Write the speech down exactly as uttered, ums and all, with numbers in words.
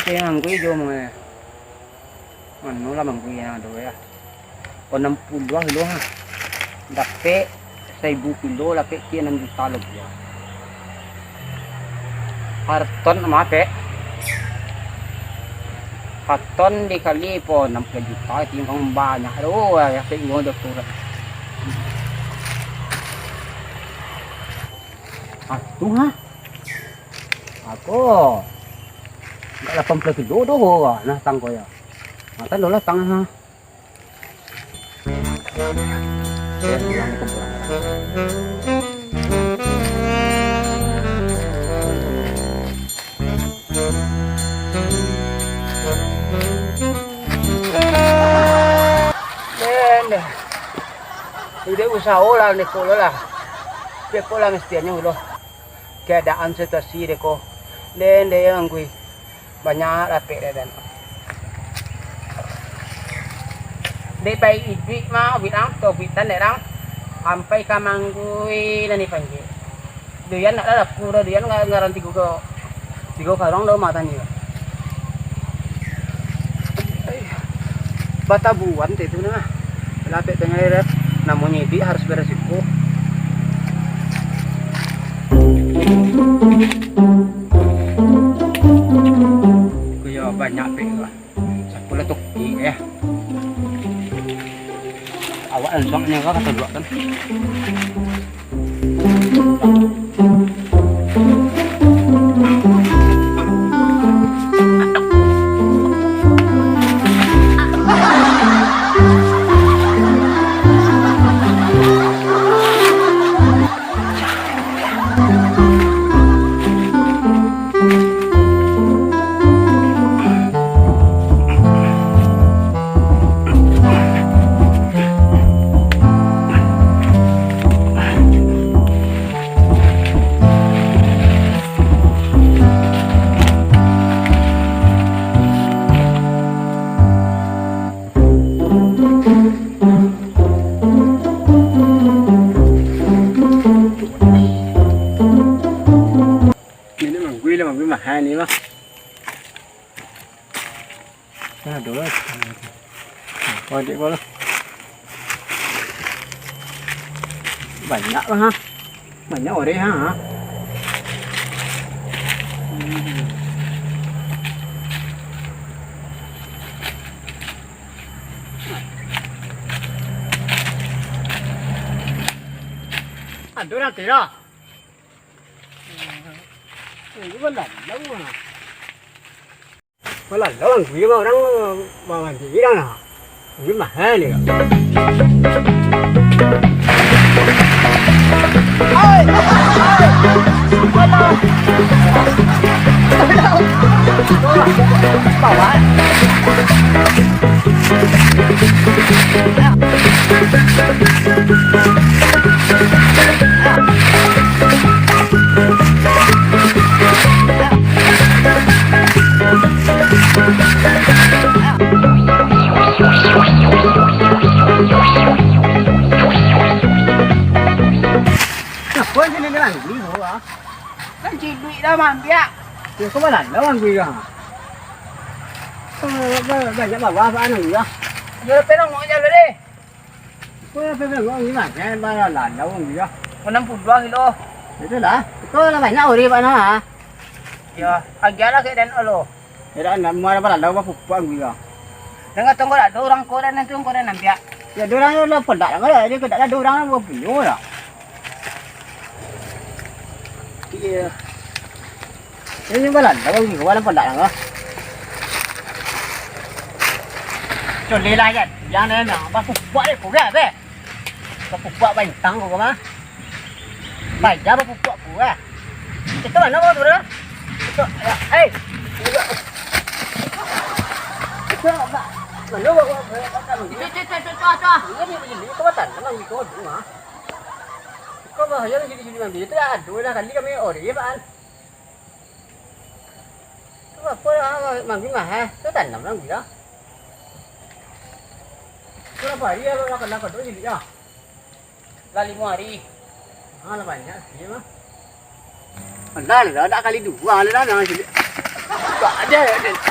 Eh, manggui jo mah. Mano lah manggui nan ado, yo. Anam puluah kilo, ha. Dapek saribu kilo, dapek kek anam juta labiah. Karton mah, Pek. Karton dikali po anam puluah juta, timbang banyak tu, ya, Pek, uang doktor. Atuh, ha? Ako. Indak lapan puluah kilo doh, nah, tang ko yo. Matan doh lah tang, ha. Den, den. Udah usaho lah, den ko lah. Dek ko lah mestianyo lo. Keadaan situasi dek ko. Den, den, manggui. Banyak dapek dek den. Dek pai iduik mah, bilang, tobitan dek dang. Sampai ka manggui nan dipanggia. Duyan nak lah laku dah, duyan nga-, ngaran tigo ko, tigo karong dah mah tani. Batabuan teh tu nah. Lapek tengah rep, namonyo iduik harus beresiko. Kuyo banyak pek lah. Sakulah toki, eh. Awak ansuaknyo ka, kato duak kan. Ini manggui lah, manggui mahal ni mah. Nah, dua. Oh, dek ko lah. Banyak lah, ha. Banyak orang, ha. Aduh, nanti lah. Ini kan dah jauh, ha. Malah lawan gue mah orang, eh, bawa diri dah lah. Gue mahal ya. Apo sini ni manggui ko, ah? Kan ciduik dah maambiak. Yo, ka ma lah lawan gue, ah? Ba-, ba-, banyak bawa apa anu, ah? Yo, pelong mau jalan deh. Ko lah, pe-, pe-, ko lah, eh, baralah daun dia. Anam puluah kilo. Itulah. Iko lah banyak ori, Pak, nah. Yo, agiahlah kek den lo. Yo, dak, nak, muara baralah, bapupuak dia. Danga tunggu dak, ado urang ko den, nanti ko den ambiak. Yo, ado urang lo, pedak lah, kalau dia kedak ado urang, bapunyo lah. Iyo. Ini balan, abang ni, balan pandak lah. Coleh lah, Yan. Yang ni, yang bapupuak dek ko, be. Bapupuak bintang ko mah. Baja bapupuak ko, eh. Itu mana kau tu, dah? Itu, ya, eh. Itu apa? Mana kau, kau, kau, kau, kau, Itu, itu, itu, itu, itu, itu. Ini dia begini, kau tanam lagi kau dulu, ah. Kau bahaya lagi di sini, nanti itu ya, aduh, dah kali kami ori, Pak. Tu apo lah, manggih mah, eh? Tu tanam lah, gila. Berapa hari ya, kalau nak, nak, tu jadi ya? Lah limo hari. Ah, lah banyak sih, mah. Lah, lah, dah kali dua, lah, dah, dah, jadi. Tak ada, ya, jadi.